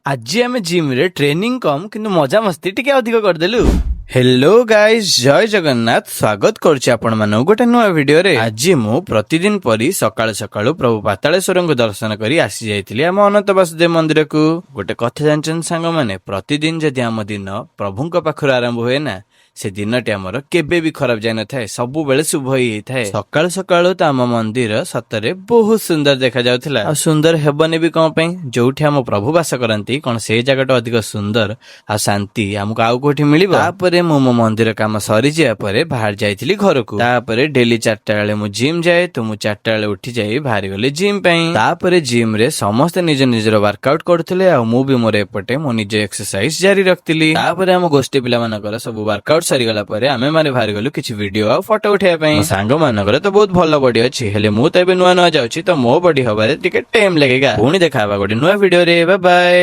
ଆଜି ଆମେ ଜିମ୍ରେ ଟ୍ରେନିଂ କମ୍ କିନ୍ତୁ ମଜାମସ୍ତି ଟିକେ ଅଧିକ କରିଦେଲୁ। ହ୍ୟାଲୋ ଗାଇସ୍, ଜୟ ଜଗନ୍ନାଥ। ସ୍ୱାଗତ କରୁଛି ଆପଣମାନଙ୍କୁ ଗୋଟେ ନୂଆ ଭିଡିଓରେ। ଆଜି ମୁଁ ପ୍ରତିଦିନ ପରି ସକାଳୁ ସକାଳୁ ପ୍ରଭୁ ପାତାଳେଶ୍ୱରଙ୍କୁ ଦର୍ଶନ କରି ଆସି ଯାଇଥିଲି ଆମ ଅନନ୍ତ ବାସୁଦେବ ମନ୍ଦିରକୁ। ଗୋଟେ କଥା ଜାଣିଛନ୍ତି ସାଙ୍ଗମାନେ, ପ୍ରତିଦିନ ଯଦି ଆମ ଦିନ ପ୍ରଭୁଙ୍କ ପାଖରୁ ଆରମ୍ଭ ହୁଏ ନା, ସେ ଦିନଟି ଆମର କେବେ ବି ଖରାପ ଯାଇନଥାଏ, ସବୁବେଳେ ଶୁଭ ହେଇଥାଏ। ସକାଳୁ ସକାଳୁ ତ ଆମ ମନ୍ଦିର ସତରେ ବହୁତ ସୁନ୍ଦର ଦେଖାଯାଉଥିଲା। ଆଉ ସୁନ୍ଦର ହେବନି ବି କଣ ପାଇଁ? ଯୋଉଠି ଆମ ପ୍ରଭୁ ବାସ କରନ୍ତି, କଣ ସେଇ ଜାଗାଟା ଅଧିକ ସୁନ୍ଦର ଆଉ ଶାନ୍ତି ଆମକୁ ଆଉ କୋଉଠି ମିଳିବ? ତାପରେ ମୁଁ ମୋ ମନ୍ଦିର କାମ ସରିଯିବା ପରେ ବାହାରି ଯାଇଥିଲି ଘରକୁ। ତାପରେ ଡେଲି 4ଟା ବେଳେ ମୁଁ ଜିମ୍ ଯାଏ, ତ ମୁଁ 4ଟା ବେଳେ ଉଠି ଯାଇ ବାହାରି ଗଲି ଜିମ୍ ପାଇଁ। ତାପରେ ଜିମ୍ ରେ ସମସ୍ତେ ନିଜ ନିଜର ୱାର୍କଆଉଟ କରୁଥିଲେ ଆଉ ମୁଁ ବି ମୋର ଏପଟେ ମୋ ନିଜ ଏକ୍ସରସାଇଜ ଜାରି ରଖିଥିଲି। ତାପରେ ଆମ ଗୋଷ୍ଠୀ ପିଲାମାନଙ୍କର ସବୁ ୱାର୍କଆଉଟ ସରିଗଲା ପରେ ଆମେ ମାନେ ବାହାରି ଗଲୁ କିଛି ଭିଡିଓ ଆଉ ଫଟୋ ଉଠେଇବା ପାଇଁ। ମୋ ସାଙ୍ଗ ମାନଙ୍କର ତ ବହୁତ ଭଲ ବଡି ଅଛି, ହେଲେ ମୁଁ ତ ଏବେ ନୂଆ ନୂଆ ଯାଉଛି, ତ ମୋ ବଡି ହବାରେ ଟିକେ ଟାଇମ ଲାଗେଗା। ପୁଣି ଦେଖା ହବା ଗୋଟେ ନୂଆ ଭିଡିଓରେ। ବାଏ।